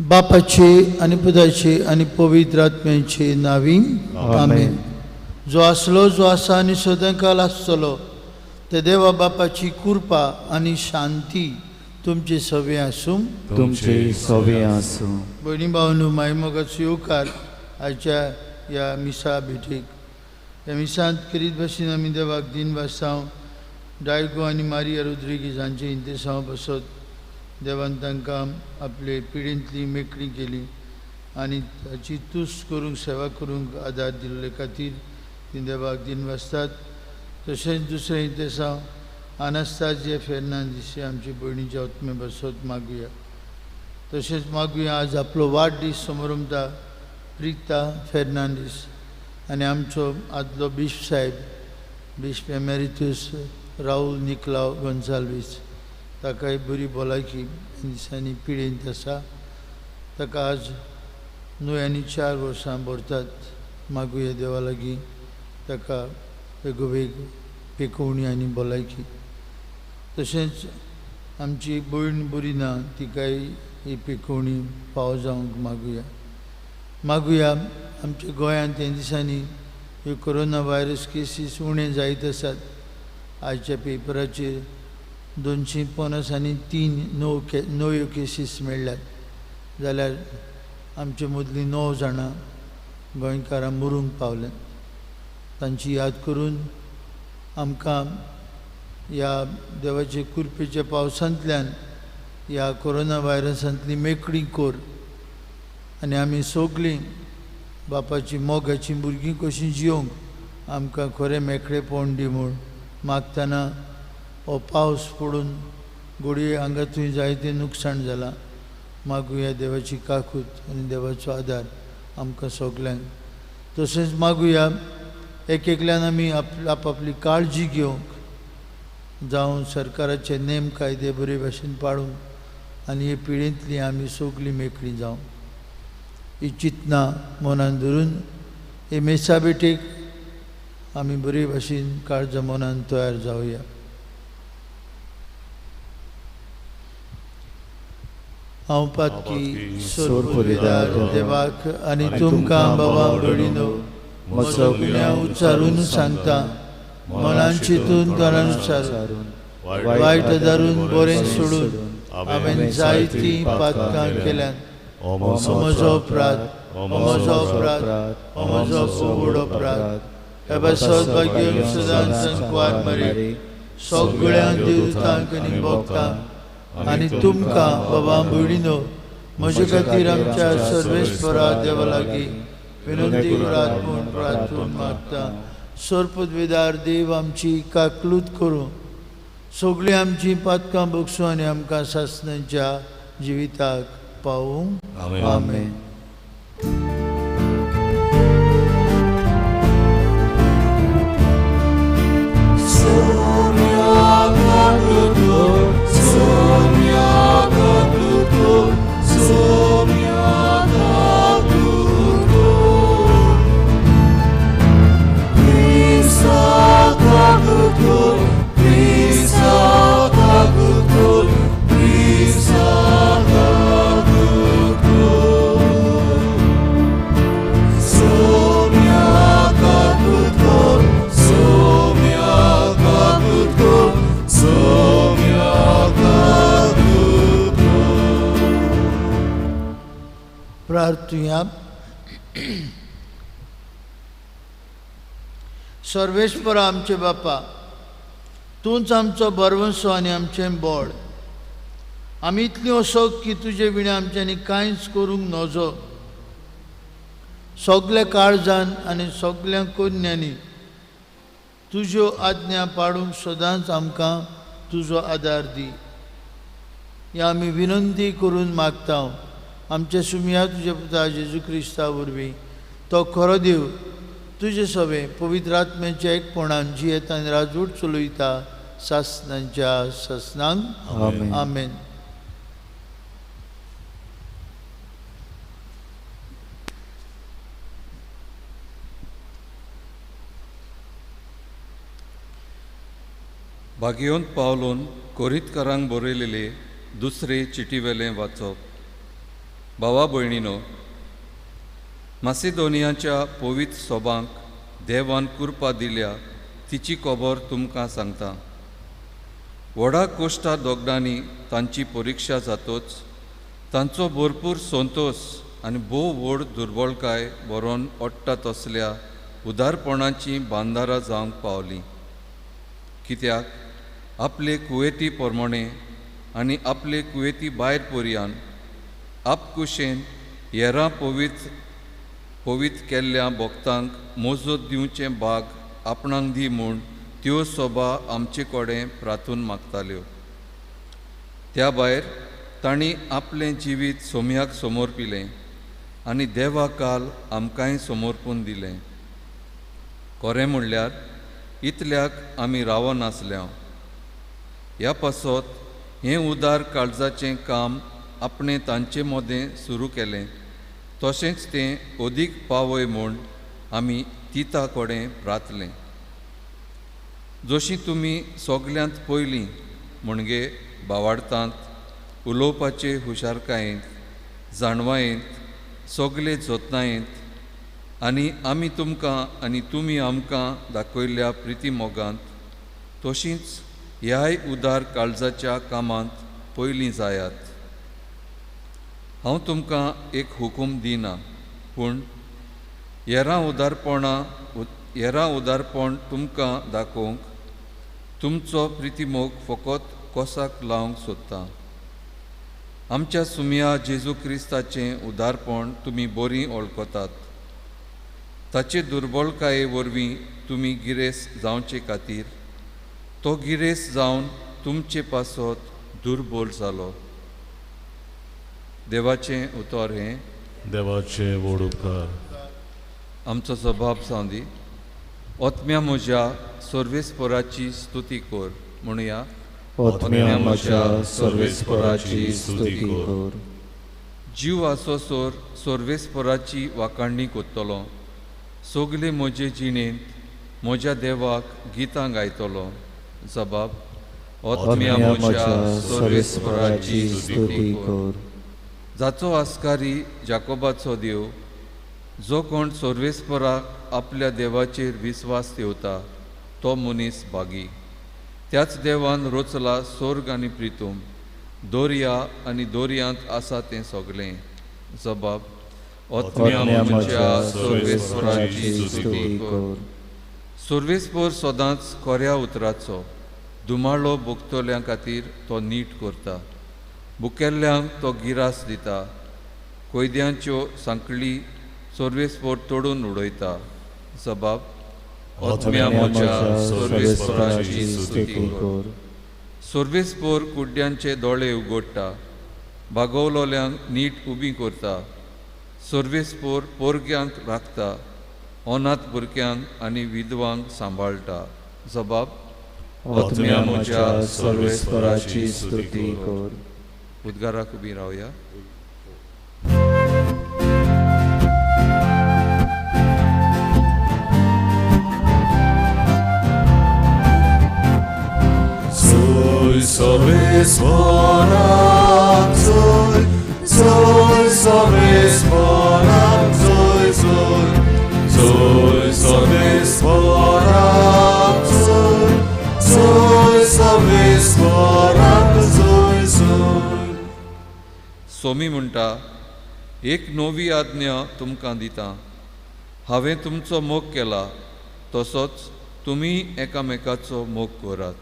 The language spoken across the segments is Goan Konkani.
बापाचे आनी पुताचे आनी पवित्र आत्म्याचे नांवी आमेन। जो आसलो, जो आसा आनी सदांकाल आसतलो ते देवा बापाची कृपा आनी शांती तुमचे सवे आसूं, तुमचे सवे आसूं। भयणी भावनो, माय मोगाचो येवकार आयच्या ह्या मिसा भेटीक। ह्या मिसांत करीत भशेन आमी देवाक दिन वासांव डायगो आनी मारिया रोद्रिगीज हांचे इंतेसांव बसत देवान तांकां आपले पिडेंतली मेकळी केली आनी ताची तुस्त करूंक, सेवा करूंक आदार दिल्ले खातीर ती देवाक दिन वाचतात। तशेंच दुसरें इंतेसांव आनास्ताजिया फेर्नांदीस आमचे भयणीच्या आत्मे बसत मागुया। तशेंच मागुया आज आपलो वाडदीस समारंभता प्रिता फेर्नांदीस आनी आमचो आदलो बिश्प साहेब बिश्प एमेरितूस राहुल निकलाव गोन्साल्वीस ताकाय बरी भलायकी दिसांनी पिडेंत आसा, ताका आज 94 वर्सां भरतात। मागुया देवा लागीं ताका बेगोबेग पेकोवणी आनी भलायकी। तशेंच आमची भयण बरी ना तिकाय ही पेकोवणी फावो जावंक मागुया। मागुया आमच्या गोंयांत हे दिसांनी ह्यो कोरोना व्हायरस केसीस उणें जायत आसात। आयच्या पेपराचेर 253 नव्यो केसीस मेळ्ळ्यात, जाल्यार आमचे मदलीं 9 जाणां गोंयकारां मरूंक पावल्यात। तांची याद करून आमकां ह्या देवाचे कृपेच्या पावसांतल्यान ह्या कोरोना व्हायरसांतली मेकळी कर आनी आमी सगळीं बापाची मोगाची भुरगीं कशीं जियोंक आमकां खरें मेकळेपण दी म्हूण मागतना हो पावस पडून घडये हांगा थंय जायतें नुकसाण जालां। मागुया देवाची काकूत आनी देवाचो आदार आमकां सगल्यांक। तशेंच मागुया एक एकल्यान आमी आपआपली काळजी घेवंक, जावं सरकाराचे नेम कायदे बरे भाशेन पाळूंक आनी हे पिळेंतली आमी सगळीं मेकळीं जावं। ही चिंतना मनान धरून हे मेसा भेटेक आमी बरे भाशेन काळजा मनान तयार जावया। हांव पातकी सोरपुरेदार देवाक आनी तुमकां बाबा भयणीनो म्हजो गुन्यांव उच्चारून सांगता, मनान चिंतून तोंडान उच्चारून वायट धरून बरें सोडून हांवें जायतीं पातकां केल्यात। म्हजो अपराध, म्हजो अपराध, म्हजो खूब अपराध। हे पासत भाग्य सदांच संकवार मरे सगळ्या देवतांक आनी भक्तांक आनी तुमकां बाबा भयणीनो म्हजे खातीर आमच्या सर्वेस्परा देवा लागीं विनंती करात म्हूण प्रार्थून मागता। सर्पद्वेदार देव आमची काकलूत करूं, सगळीं आमचीं पातकां बगसूं आनी आमकां सासणाच्या जिविताक पावूं। आमेन। प्रार्थुया। सर्वेस्पर आमचे बापा, तूंच आमचो भरवंसो आनी आमचें बळ। आमी इतलीं असोक की तुजे विणें आमच्यांनी कांयच करूंक नजो। सगल्या काळजान आनी सगल्या कोन्यांनी तुज्यो आज्ञा पाडूंक सदांच आमकां तुजो आदार दी। ह्या आमी विनंती करून मागता आमचे सुमया तुज्या पुता जेजू क्रिस्ता वरवीं, तो खरो देव तुजे सवे पवित्र आत्म्याच्या एकपणान जियेता आनी राजवट चलयता सासणांच्या सासणांक। आमेन। भाग्यवंत पावलोन कोरितकारांक बरयलेले दुसरे चिटीवेलें वाचप। भावा भयणीनो, मासिदोनियाच्या पवित्र सोबांक देवान कृपा दिल्या तिची खबर तुमकां सांगता। व्हडा कोश्टा दोगडांनी तांची परिक्षा जातोच तांचो भरपूर संतोश आनी भोव व्हड दुर्बळकाय बरोवन ओडटा तसल्या उदारपणाची बांदारां जावंक पावली। कित्याक आपले कुवेती प्रमाणे आनी आपले कुवेती भायर पर्यान आपकुशेन हेरां पवित्र पवित्र केल्ल्या भक्तांक मोजत दिवचें भाग आपणाक दी म्हूण त्यो सोबा आमचे कडेन प्रार्थून मागताल्यो। त्या भायर तांणी आपलें जिवीत सोम्याक समर्पिलें आनी देवा काल आमकांय समर्पून दिलें। खरें म्हणल्यार इतल्याक आमी रावनासल्या। ह्या पासत हें उदार काळजाचें काम आपणें तांचे मदें सुरू केलें तशेंच तें अदीक पावय म्हूण आमी तिता कडेन प्रार्थलें। जशी तुमी सगल्यांत पयलीं म्हणजे बावाडतांत उलोवपाचे हुशारकायेंत जाणवायेंत सगळे जतनायेंत आनी आमी तुमकां आनी तुमी आमकां दाखयल्ल्या प्रिती मोगांत तशींच ह्याय उदार काळजाच्या कामांत पयलीं जायात। हांव तुमकां एक हुकूम दिना पूण हेरां उदारपण तुमकां दाखोवंक तुमचो प्रितीमोग फकत कोसाक लावंक सोदता। आमच्या सुमया जेजू क्रिस्ताचें उदारपण तुमी बरीं वळखतात। ताचे दुर्बळकाये वरवीं तुमी गिरेस्त जावचे खातीर तो गिरेस्त जावन तुमचे पासत दुर्बळ जालो। देवाचें उतर हें देवाचें व्हड उपकार। आमचो सभाव जावं दी। आत्म्या म्हज्या सर्वेस्पराची स्तुती कर म्हणया। आत्म्या म्हज्या सर्वेस्पराची स्तुती कर। जीव आसोसर सर्वेस्पराची वाखाणणी करतलो। सगळे म्हजे जिणेंत म्हज्या देवाक गितां गायतलो। जबाब आत्म्या म्हज्या सर्वेस्पराची स्तुती कर। जाचो आस्कारी जाकोबाचो देव, जो कोण सर्वेस्पराक आपल्या देवाचेर विस्वास ठेवता तो मनीस भागी। त्याच देवान रोचला स्वर्ग आनी प्रितूम, दर्या आनी दर्यांत आसा तें सगळें। जबाब आत्म्या म्हज्या सर्वेस्पराची स्तुती कर। सर्वेस्पर सदांच खऱ्या उतराचो दुमाळो भोगतल्यां खातीर तो नीट करता। बुकेल्ल्यांक तो गिरास दिता। कैद्यांच्यो सांकळी सर्वेस्पर तोडून उडयता। जबाब आत्म्या म्हज्या सर्वेस्पराची स्तुती कर। सर्वेस्पर कुड्ड्यांचे दोळे उगडटा, बागवलोल्यांक नीट उबी करता। सर्वेस्पर पोरग्यांक राखता, अनाथ भुरग्यांक आनी विधवांक सांबाळटा। जबाब आत्म्या म्हज्या सर्वेस्पराची स्तुती कर। उद्गाराक उबी रावया। Soy सर्वेस्पराक soy, soy सर्वेस्पराक soy, soy, soy सर्वेस्पराक soy, soy सर्वेस्पराक soy, soy. Somi म्हणटा, एक नवी आज्ञा तुमकां दिता, हांवें तुमचो मोग केला तसोच तुमी एकामेकाचो मोग करात।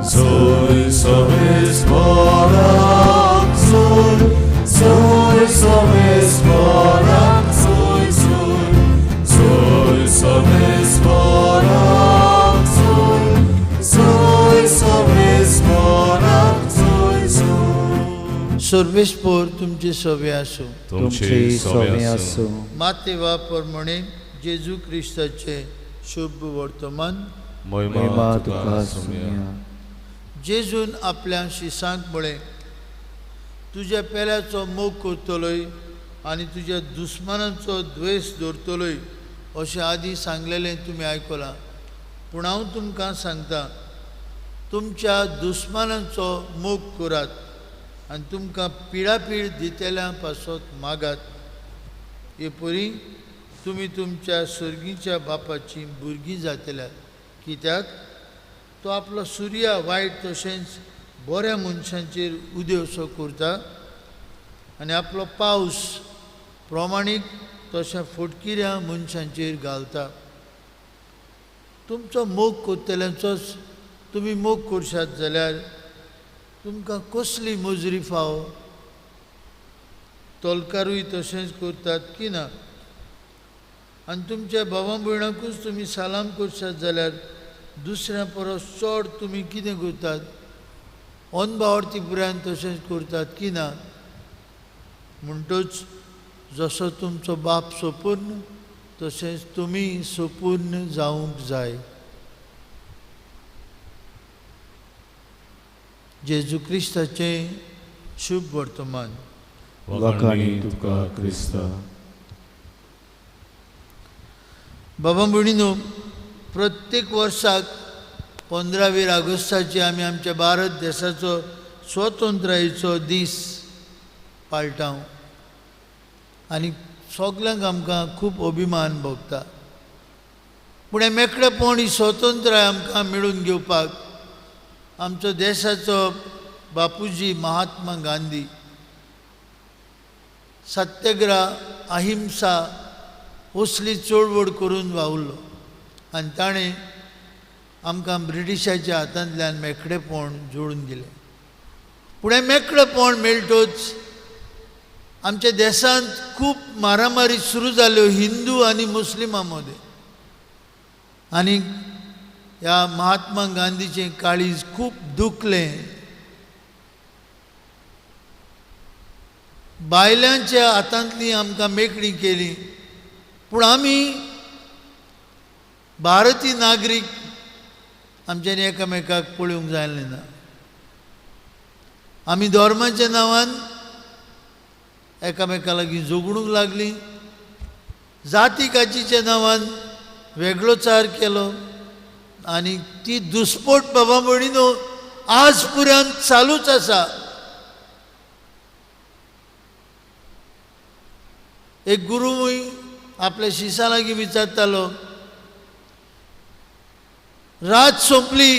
Soy सर्वेस्पराक soy, soy सर्वेस्पराक soy, soy, soy सर्वेस्पराक soy, soy सर्वेस्पराक soy, soy. सर्वेस्पर तुमचे सवे आसूं। तुमचे सवे आसूं। मातेवा प्रमाणे जेजू क्रिस्ताचें शुभ वर्तमान। महिमा तुका सुमया। जेजून आपल्या शिसांक म्हळें, तुज्या पेल्याचो मोग करतलोय आनी तुज्या दुस्मानाचो द्वेश दवरतलोय अशें आदीं सांगलेलें तुमी आयकलां. पूण हांव तुमकां सांगता, तुमच्या दुस्मानांचो मोग करात आनी तुमकां पिडापीड दितल्या पासत मागात. हे परी तुमी तुमच्या सर्गीच्या बापाची भुरगीं जातल्यात, कित्याक तो आपलो सुर्या वायट तशेंच बऱ्या मनशांचेर उदेवसो करता आनी आपलो पावस प्रमाणीक तशें फटकिऱ्या मनशांचेर घालता. तुमचो मोग करतल्यांचोच तुमी मोग करशात जाल्यार तुमकां कसली मजुरी फावो? तोलकारूय तशेंच करतात की ना? आनी तुमच्या भावा भयणाकूच तुमी सलाम करशात जाल्यार दुसऱ्या परस चड तुमी कितें करतात? अनभावार्थी पुरायन तशेंच करतात की ना? म्हणटच जसो तुमचो बाप सोपूर्ण तशेंच तुमी सोपूर्ण जावंक जाय. जेजू क्रिस्ताचें शुभ वर्तमान. वाखाणी तुका क्रिस्ता. बाबा भयणीनो, प्रत्येक वर्साक 15 ऑगस्टाची आमी आमच्या भारत देशाचो स्वतंत्रायेचो दीस पाळटा आनी सगल्यांक आमकां खूब अभिमान भोगता. पूण हें मेकळेपण, ही स्वतंत्राय आमकां मेळून घेवपाक आमचो देशाचो बापूजी महात्मा गांधी सत्याग्रह, अहिंसा असली चळवळ करून वावुरलो आनी ताणें आमकां ब्रिटिशाच्या हातांतल्यान मेकळेपण जोडून दिलें. पूण हें मेकळेपण मेळटच आमच्या देशांत खूब मारामारी सुरू जाल्यो हिंदू आनी मुस्लिमां मदें आनी ह्या महात्मा गांधीचें काळीज खूब दुखलें. बायलांच्या हातांतली आमकां मेकळी केली, पूण आमी भारतीय नागरीक आमच्यांनी एकामेकाक पळोवंक जायलें ना. आमी धर्माच्या नांवान एकामेका लागीं झगडूंक लागलीं, जाती काचीच्या नांवान वेगळोचार केलो आनी ती दुस्पोट बाबा भयणीनो आज पुरान चालूच आसा. एक गुरूय आपल्या शिसा लागीं विचारतालो, रात सोंपली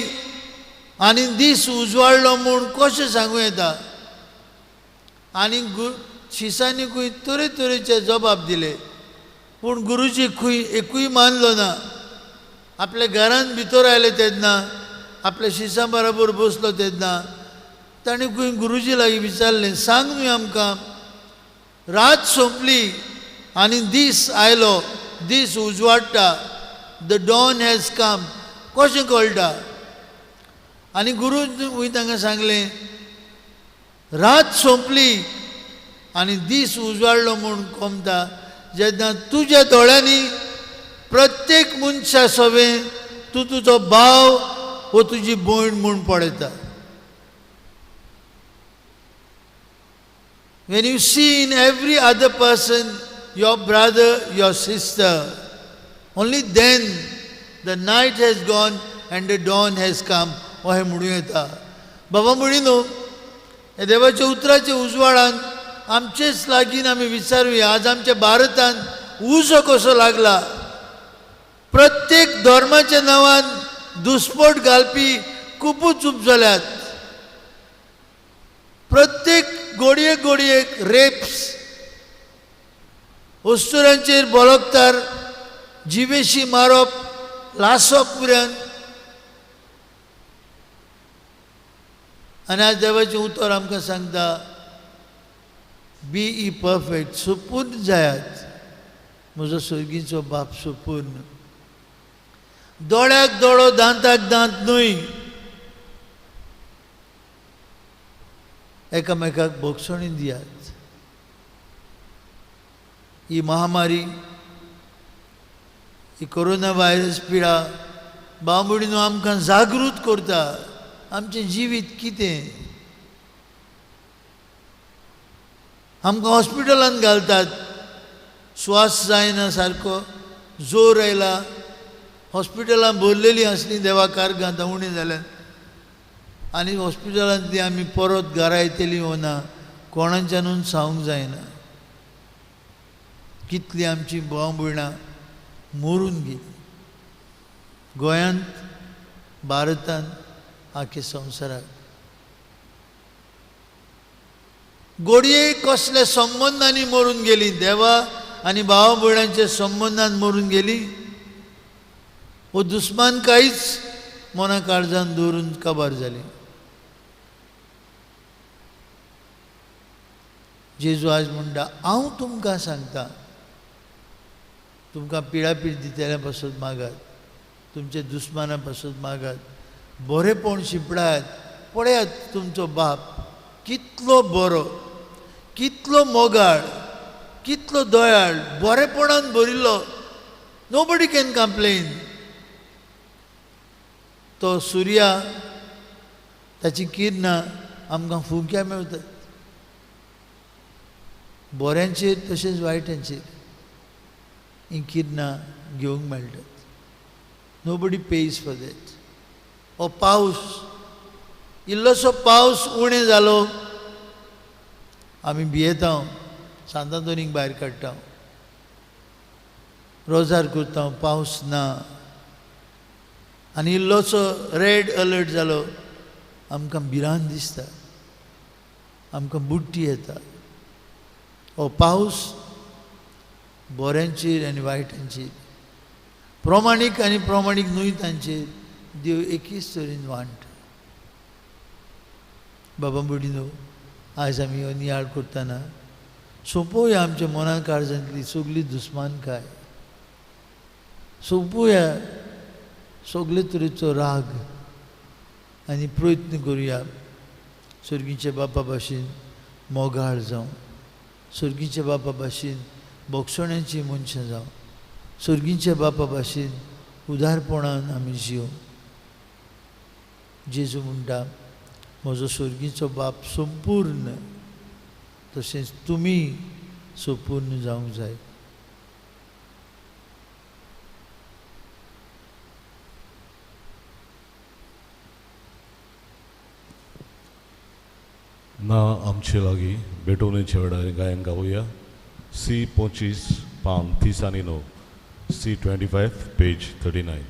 आनी दीस उजवाडलो म्हूण कशें सांगूं येता? आनी शिसांनी खंय तरेतरेचे जबाब दिले, पूण गुरुजी खंय एकूय मानलो ना. आपल्या घरांत भितर आयले तेन्ना, आपल्या शिसां बरोबर बसलो तेन्ना ताणें खंय गुरुजी लागीं विचारलें, सांग न्हय आमकां, रात सोंपली आनी दीस आयलो, दीस उजवाडटा, the don has come, कशें कळटा? आनी गुरू तांकां सांगलें, रात सोंपली आनी दीस उजवाडलो म्हूण कोमता जेन्ना तुज्या दोळ्यांनी प्रत्येक मनशा सवें तूं तुजो भाव वो तुजी भयण म्हूण पळयता. When you see in every other person your brother, your sister, only then the night has gone and the dawn has come, अशें म्हणूं येता. बाबा भयणीनो, ह्या देवाच्या उतराच्या उजवाडान आमचेच लागीं आमी विचारुया, आज आमच्या भारतांत उजो कसो लागला? प्रत्येक धर्माच्या नांवान दुस्पोट घालपी खुबूच उपजल्यात. प्रत्येक गोडयेक गोडयेक रेप्स, अस्तुऱ्यांचेर बलात्कार, जिवेशी मारप, लासप पुरान. आनी आज देवाचें उतर आमकां सांगता, बी ई परफेक्ट, सुपूर्ण जायात, म्हजो सर्गीचो बाप सुपूर्ण. दोळ्याक दोळो, दांताक दांत न्हय, एकामेकाक भोगसणी दियात. ही महामारी, ही कोरोना व्हायरस पिडा भाव भयणीनो आमकां जागृत करता. आमचें जिवीत कितें? आमकां हॉस्पिटलांत घालतात, श्वास जायना सारको, जोर आयला, हॉस्पिटलां भरलेलीं आसलीं देवा कार्गां आतां उणीं जाल्यात आनी हॉस्पिटलांतली आमी परत घरा येतलीं वो ना कोणाच्यानून सांगूंक जायना. कितलीं आमची भाव भयणां मरून गेलीं गोंयांत, भारतांत, आख्या संवसाराक. गोडये कसल्या संबंदांनी मरून गेली, देवा आनी भाव भयणांच्या संबंदान मरून गेली. हो दुस्मान कांयच मना काळजान दवरून काबार जाली. जेजू आज म्हणटा हांव तुमकां सांगता, तुमकां पिळापीळ दितल्या पासत मागात, तुमच्या दुस्माना पासत मागात, बरेपण शिंपडात, पळयात तुमचो बाप कितलो बरो, कितलो मोगाळ, कितलो दयाळ, बरेपणान भरिल्लो. Nobody can complain. तो सुर्या ताची किरणां आमकां फुंक्या मेळटात, बऱ्यांचेर तशेंच वायटांचेर हीं किरणां घेवंक मेळटात. Nobody pays for that. हो पावस, इल्लोसो पावस उणें जालो आमी भियेता, सांतांतोनीक भायर काडटा, रोजार करता, पावस ना. आनी इल्लोसो रेड अलर्ट जालो आमकां भिरांत दिसता, आमकां बुडटी येता. हो पावस बऱ्यांचेर आनी वायटांचेर, प्रमाणीक आनी प्रमाणीक न्हय तांचेर देव एकीच तरेन वांट्टा. बाबा भयणीनो, आयज आमी हो नियाळ करतना सोंपोवया आमच्या मना काळजांतली सगळी दुस्मानकाय, सोंपोवया सगळे तरेचो राग आनी प्रयत्न करुया सर्गीच्या बापा भाशेन मोगाळ जावं, सर्गीच्या बापा भाशेन बोगसण्याची मनशां जावं, सर्गीच्या बापा भाशेन उदारपणान आमी जियों. जेजू म्हणटा म्हजो सर्गीचो बाप संपूर्ण, तशेंच तुमी संपूर्ण जावंक जाय. ना आमचे लागीं भेटवणेच्या वेळार गायन गावया. सी 25 पान 30 आनी 9, सी 25 पेज 39.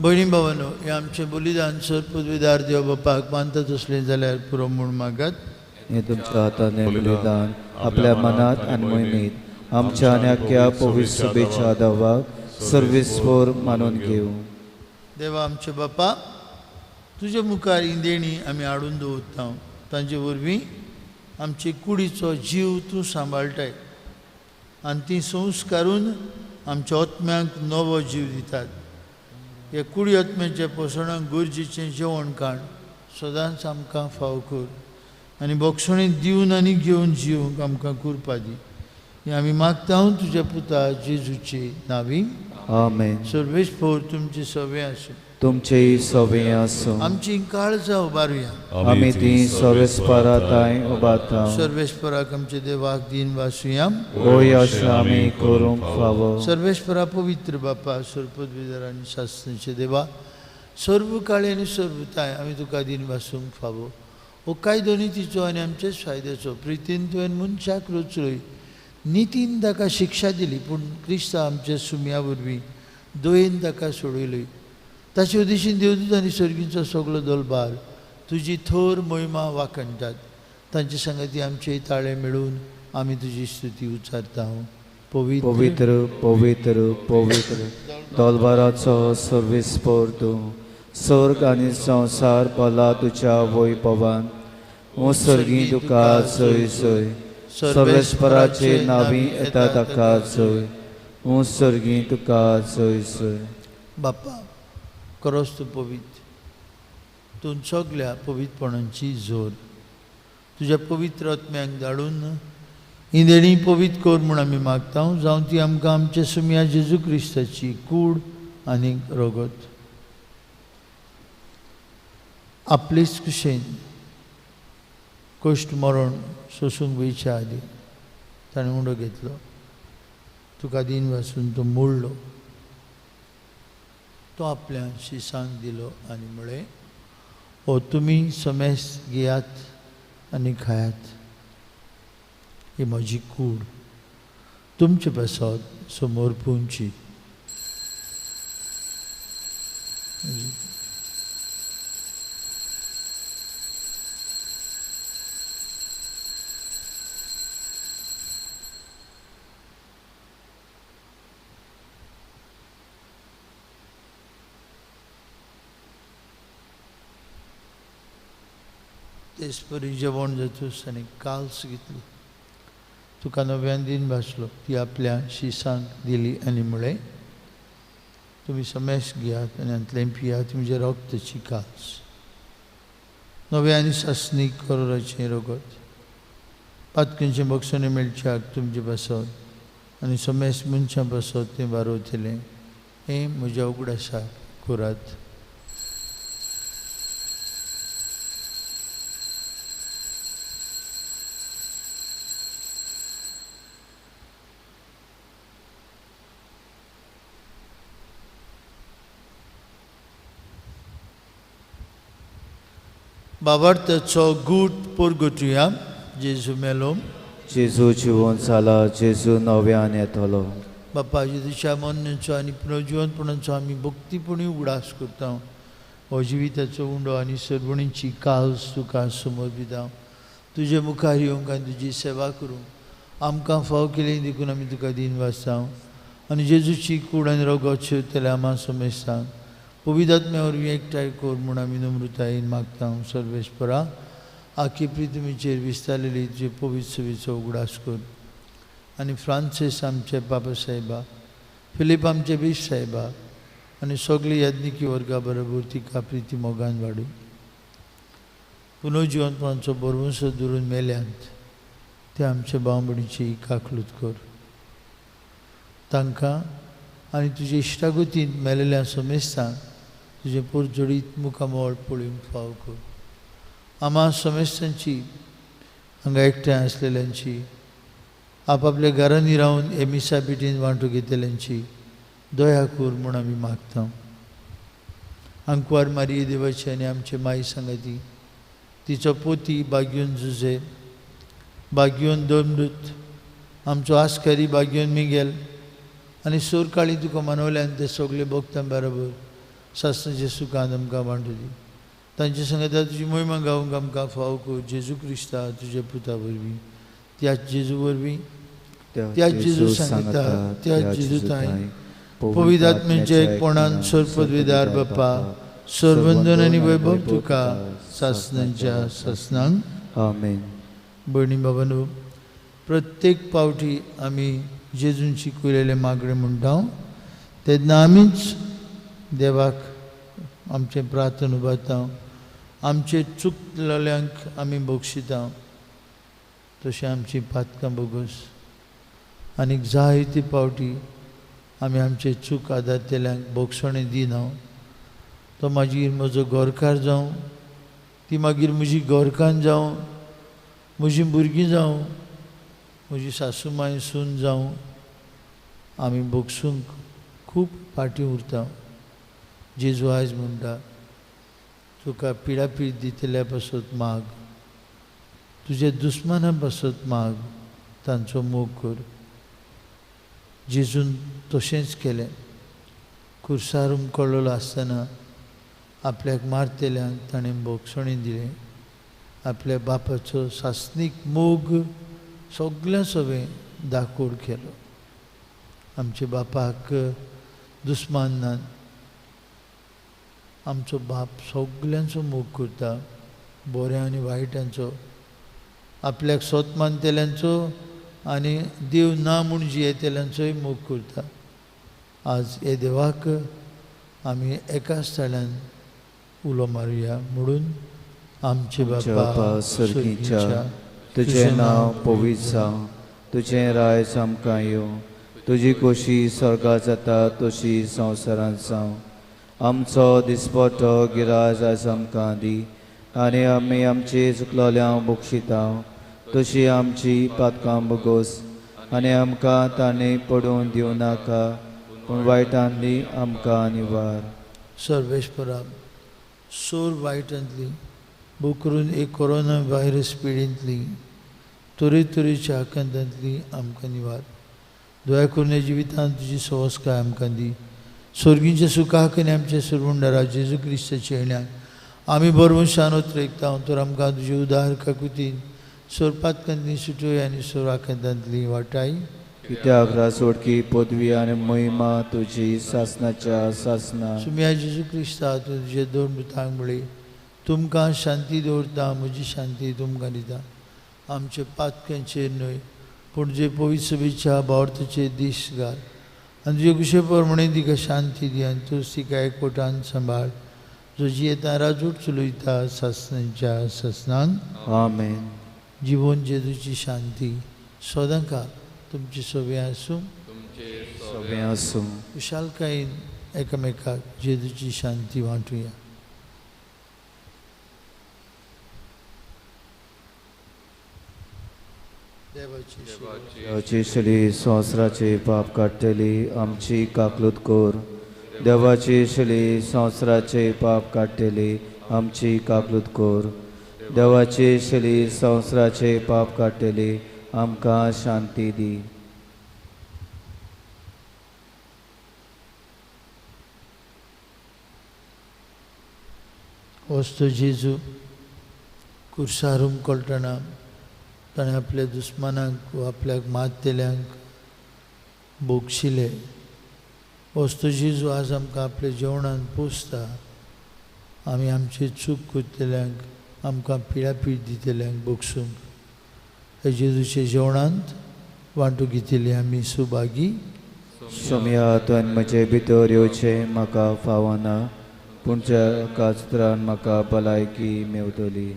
भयणी भावांनो, हें आमचें बलिदान सरपदवीदार देव बापाक मानता तसलें जाल्यार पुरो म्हूण मागात. हें तुमच्या हातान बलिदान आपल्या मनांत आनी मोहिमेंत आमच्या आनी आख्या पवित्र सभेच्या दावाक सर्वेस्पर मानून घेवं. देवा आमचे बापा, तुजे मुखार ही देणी आमी हाडून दवरता, तांचे वरवीं आमचे कुडीचो जीव तूं सांबाळटाय आनी ती संस्कारून आमच्या आत्म्यांक नवो जीव दितात. हे कुडी आत्म्याच्या पोसणाक गरजेचें जेवण काण सदांच आमकां फाव कर आनी बोगसणी दिवन आनी घेवन जिवंक आमकां कुरपा दी. हें आमी मागता तुज्या पुता जेजूचे नांवी. आमेन. सर्वेस्पोर तुमचे सवे आसूं. तुमचेय सवे आसूं. आमची काळजां उबारुया. आमी ती सर्वेस्परा तांय उबारता. सर्वेस्पराक आमचे देवाक दीन वासुया. होय अशें आमी करूंक फावो. सर्वेस्परा पवित्र बापा, सर्वपदवीधर आनी शास्त्रांचे देवा, सर्व काळी आनी सर्वताय आमी तुका दीन वासूंक फावो. हो कायदो नितीचो आनी आमचेच फायद्याचो. प्रितीन तुवें मनशाक रचलोय, नितीन ताका शिक्षा दिली, पूण क्रिस्ता आमच्या सुम्या वरवीं दयेन ताका सोडयलोय. ताचे उदेशीन देवदूत आनी सर्गींचो सगलो दलबार तुजी थोर मोहिमा वाखणटात. तांचे सांगाती आमचे ताळे मेळून आमी तुजी स्तुती उच्चारता. पवित्र पवित्र पवित्र पवित्र दलबाराचो सर्वेस्पोर तूं, स्वर्ग आनी संवसार भला तुज्या वैभवान. ओ सर्गी तुका जय जय. सर्वेस्पराचे नावी येता ताका जय. ओ सर्गी तुका जय जय. बापा खरोच तूं पवित्र, तूं सगल्या पवित्रपणांची जोर. तुज्या पवित्र आत्म्यांक धाडून ही देणी पवित्र कर म्हूण आमी मागता. जावं ती आमकां आमच्या सुमया जेजू क्रिस्ताची कूड आनी रगत. आपलेच कुशेन कश्ट मरण सोसूंक वयच्या आदीं ताणें उंडो घेतलो, तुका दीन वासून तो मोडलो, तो आपल्या शिसांक दिलो आनी म्हळें, हो तुमी समेस घेयात आनी खायात, ही म्हजी कूड तुमचे पासत समोर पुंची. तेच परी जेवण जातूच आनी काल्स घेतली, तुका नव्यान दीन भासलो, ती आपल्या शिसांक दिली आनी म्हळें, तुमी समेस घेयात आनी हातलें पियात, म्हजें रक्तची काल्स, नव्या आनी सासणीक करोराचें रगत, पातकेंचें बक्षणें मेळच्याक तुमचे पासत आनी समेस मनशां पासत तें बारोवतलें. हें म्हज्या उगडासाक करात. बाबार्थाचो गूट पोरगटुया. जेजू मेलो, जेजू जिवन जाला, जेजू नव्यान येतलो. बापा जेजूच्या मरणाचो आनी पुनर्जिवनपणाचो आमी भक्तीपणी उगडास करता. हो जिविताचो उंडो आनी सर्वणीची काल्स तुका समर्पिता. तुजे मुखार येवंक आनी तुजी सेवा करूंक आमकां फाव केली देखून आमी तुका दीन वाचता. आनी जेजूची कूड आनी रगत शेवतले आमा समेस्तांक पवित्र आत्म्या वरवीं एकठांय कर म्हूण आमी नम्रतायेन मागता. सर्वेस्परा आखी पृथ्वीचेर विस्तारलेली तुजे पवित्र सभेचो उगडास कर आनी फ्रांसीस आमचे बाबा साहेबा, फिलीप आमचे बीश साहेबा आनी सगळी याज्ञिकी वर्गा बरोबर तिका प्रिती मोगान वाडूं. पुनर्जिवनपणाचो बरवंसो धरून मेल्यांत ते आमचे भाव भयणीची काकलूत कर. तांकां आनी तुजे इश्टागतींत मेलेल्या समेस्तांक तुजें पोरजोडीत मुखामळ पळोवंक फाव कर. आमा समेस्तांची, हांगा एकठांय आसलेल्यांची, आपापल्या घरांनी रावन हे मिसा पिटीन वांटो घेतल्यांची दया कर म्हूण आमी मागता. आंकवार मारिये देवाची आनी आमचे माई सांगाती, तिचो पोती बाग्योन जुजे, बाग्योन दमदूत, आमचो आस्कारी बाग्योन मिगेल आनी सोरकाळी तुका मनवल्यान ते सगळे भक्तां बरोबर सासणाचे सुखान आमकां वांटू दी. तांचे सांगाता तुजी मोहिमा गावंक आमकां फाव कर. जेजू क्रिस्ता तुज्या पुता वरवीं, त्याच जेजू वरवीं, त्याच जेजू सांगता, त्याच जेजू ताई पवित्र आत्म्याच्या एकपणान सर्वपदवीदार बापा, सर्वंदन आनी वैभव तुका सासणांच्या सासणांक. आमेन. भयणी बाबांनो, प्रत्येक पावटी आमी जेजून शिकयलेले मागणे म्हणटा तेन्ना आमीच देवाक आमचें प्रार्थना उबारता, आमचे चुकलेल्यांक आमी बक्षिता, तशें आमची पातकां बोगस। आनीक जायते पावटी आमी आमचे चूक आदारतल्यांक बोगसणें दिना। तो मागीर म्हजो गोरकार जावं, ती मागीर म्हजी गोरकान जावं, म्हजीं भुरगीं जावं, म्हजी सासू मांय सून जावं, आमी बोगसूंक खूब फाटीं उरता। जेजू आयज म्हणटा, तुका पिडापीड दितल्या पासत माग, तुज्या दुस्माना पासत माग, तांचो मोग कर। जेजून तशेंच केलें। खुर्सार हुमकळ्ळो आसतना आपल्याक मारतल्यांक ताणें बोगसणें दिलें। आपल्या बापाचो सासणीक मोग सगळ्या सवें दाखोड केलो। आमच्या बापाक दुस्मान ना, आमचो बाप सगल्यांचो मोग करता, बऱ्या आनी वायटांचो, आपल्याक सोत मानतल्यांचो आनी देव ना म्हूण जियेतल्यांचोय मोग करता। आज हे देवाक आमी एका स्थळान उलो मारुया म्हणून आमचे बापा सर्गीच्या, तुजें नांव पवित्र जावं, तुजें राज आमकां येवं, तुजी खोशी स्वर्गा जाता तशी संवसारांत जावं। आमचो दिसपटो गिराज आयज आमकां दी, आनी आमी आमची चुकलोल्यांक बक्षिता तशी आमची पातकां बोगोस, आनी आमकां ताणें पडून दिवं नाका, पूण वायटांतली आमकां निवार। सर्वेस्परा, सोर वायटांतली बोकरून एक कोरोना व्हायरस पिडींतली तरेतरेच्या आकांतांतली आमकां निवार। दया करून जिवितांत तुजी सवस्काय आमकां दी। स्वर्गींच्या सुखाक आनी आमच्या सुरवंडारा जेजू क्रिस्ताच्या येण्याक आमी बरवंशान उतरेकता, तर आमकां तुजी उदार काकुतीन सोरपातकांतली सुटोय आनी सोर आकांतांतली वाटाय। कित्याक रासोडकी पदवी आनी महिमा तुजी सासनाच्या सासना। सुम्या जेजू क्रिस्ता, तुजे दोन मृतांक म्हळी, तुमकां शांती दवरता, म्हजी शांती तुमकां दिता। आमचे पातकांचेर न्हय पूण जे पवित्र सभेच्या भावार्थाचेर दीस घाल आनी तुजे कुशे प्रमाणे तिका शांती दी आनी तूं तिका एकवटान सांबाळ, जो जियेता राजूट चलयता सासनाच्या सासनांक। आमेन। जिवन जेजूची शांती सदांकाळ तुमची सगळें आसूं, सगळें आसूं। खुशालकायेन एकामेकाक जेजूची शांती वांटुया। देवाची शली संवसाराचे पाप काडटली आमची काकलूत कर। देवाची शली संवसाराचे पाप काडटली आमची काकलूत कर। देवाची शली संवसाराचे पाप काडटली आमकां शांती दी। वस्तू जेजू कुर्सार हुमकळटना ताणें आपल्या दुस्मानाक वा आपल्याक मारतल्यांक बोगशिले। वस्तू जेजू आज आमकां आपल्या जेवणान पोसता। आमी आमची चूक करतल्यांक, आमकां पिडापीड दितल्यांक बोगसूंक हे जेजूच्या जेवणांत वांटू घेतली आमी सुभागी। सोमया, तुवें म्हजे भितर येवचें म्हाका फावना, पूण ज्या काचत्रान म्हाका भलायकी मेवतली।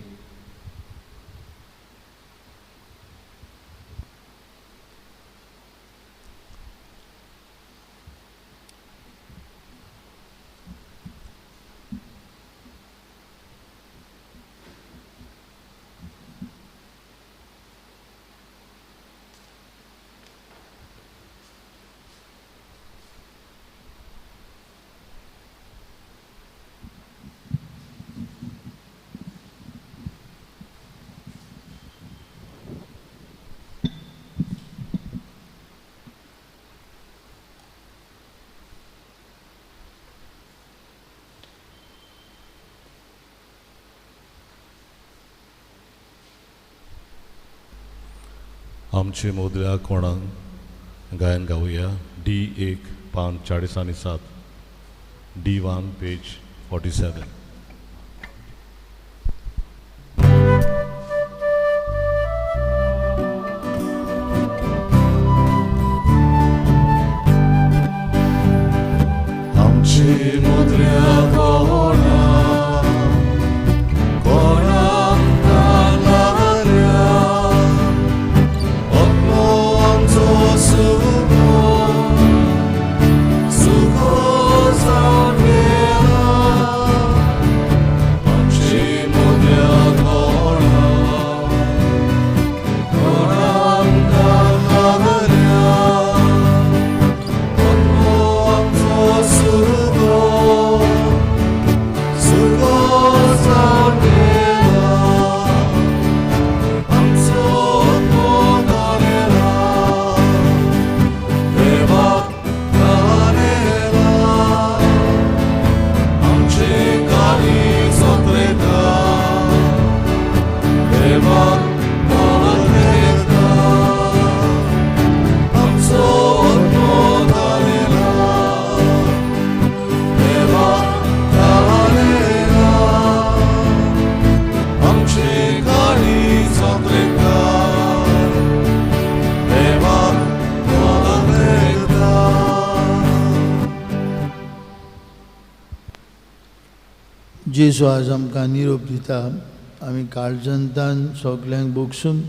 आमचे मोदल्या कोणाक गायन गावया डी 1 पान 47, D1 page 47। आमची मुद्र्या कोणा कोणाक लागल्या आत्मो आमचो सुको सुको जावन गेला आमची मुद्र्या कोणा कोणाक लागल्या आत्मो आमचो सुको सुको जावन गेला आमचो आत्मो गानेला देवाक गानेला आमचे काळीज ओतरेता देवाक ओतरेता आमचो आत्मो गानेला देवाक गानेला आमचे काळीज ओतरेता देवाक ओतरेता. जेजू आज आमकां निरोप दिता. आमी काळजंतान सगल्यांक भोगसून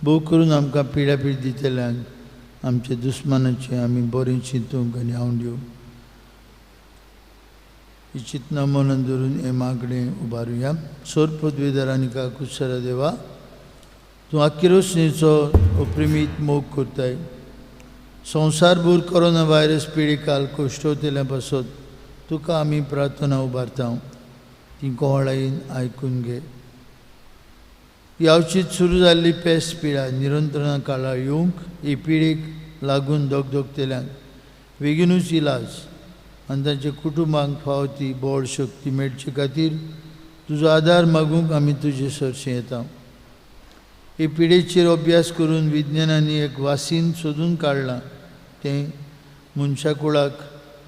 भोग करून आमकां पिड्या पीड दितल्यांक आमच्या दुस्मानाचें आमी बरें चिंतूंक आनी आवड ही चिंतना मनान धरून हें मागणें उबारुया. सोर पदवीधर आनी काकुत्सरा देवा, तूं आकिरोसणेचो ओप्रिमीत मोग करताय. संवसारभर कोरोना व्हायरस पिडिकाल कोश्टवतल्या पासत तुका आमी प्रार्थना उबारता, ती कोहळायेन आयकून घे. यावचीत सुरू जाल्ली पेस पिडा निरंतरणा काळार येवंक ही पिडीक लागून दगदगतल्यांक बेगीनूच इलाज आनी तांच्या कुटुंबांक फावो ती बळ शक्ती मेळचे खातीर तुजो आदार मागूंक आमी तुजे सरशीं येता. हे पिडेचेर अभ्यास करून विज्ञानांनी एक वासीन सोदून काडलां, तें मनशा कुळाक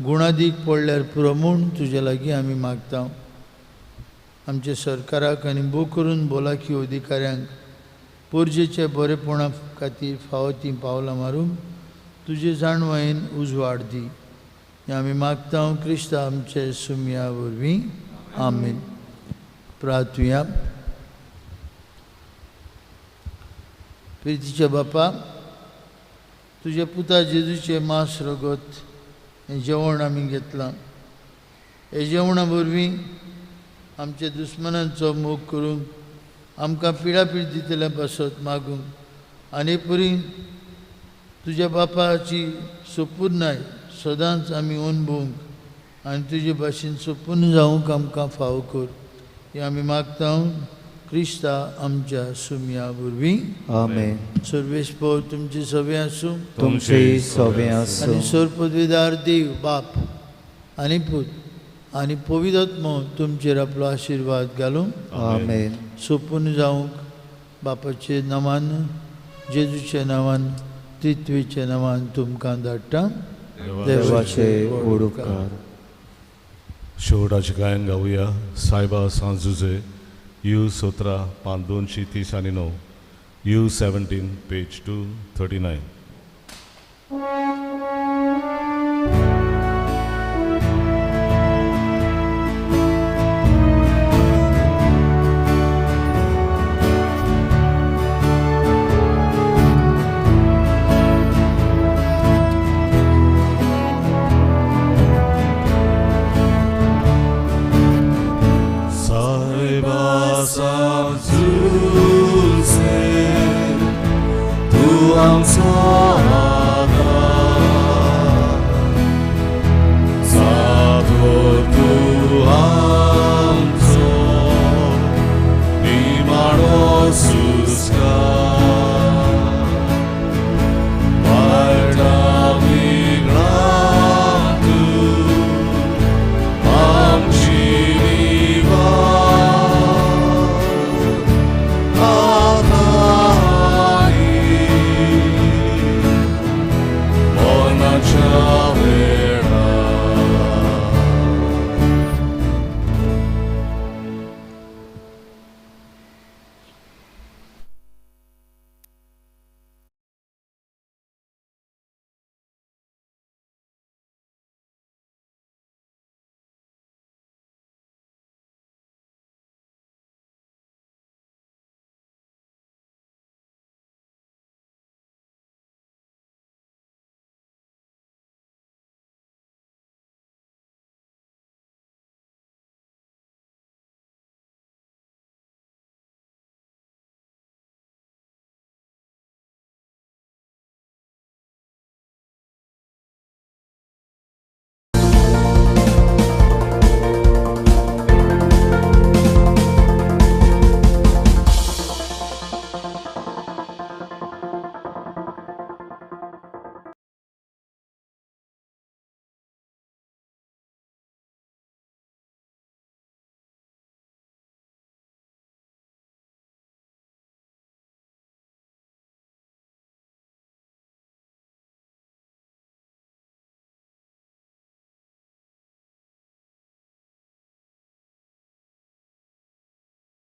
गुणादीक पडल्यार पुरो म्हूण तुजे लागीं आमी मागता. आमच्या सरकाराक आनी भोव करून भलायकी अधिकाऱ्यांक पोरजेच्या बरेपणा खातीर फावो तीं पावलां मारूंक तुजे जाणवायेन उजवाड दी. हें आमी मागता क्रिस्ता आमचे सुमया वरवीं, आमेन. प्रार्थुया. प्रितीच्या बापा, तुज्या पुता जेजूचें मांस रगत हें जेवण आमी घेतलां. हे जेवणा वरवीं आमच्या दुस्मनांचो मोग करूंक आमकां पिडापीड दितल्या पासत मागूंक आनी पुरी तुज्या बापाची सोपूर्णाय सदांच आमी अणभवूंक आनी तुजे भाशेन सोपूर्ण जावंक आमकां फावो कर. हें आमी मागता क्रिस्ता आमच्या सुमया वरवीं, आमेन. सर्वेस्पोर तुमचे सवे आसूं, तुमचेय सवे आसूं. आनी सोर पदवीदार देव बाप आनी पूत आनी पवित्र तुमचेर आपलो आशिर्वाद घालूं. आमेन. सोपून जावंक बापाचे नांवान, जेजूच्या नांवान, त्रित्वेच्या नांवान तुमकां धाडटा. देवाचे व्हड उपकार. शेवटाचें गायन गावया सायबा सांजुजे, you 17 पान 239, you 17 page 239.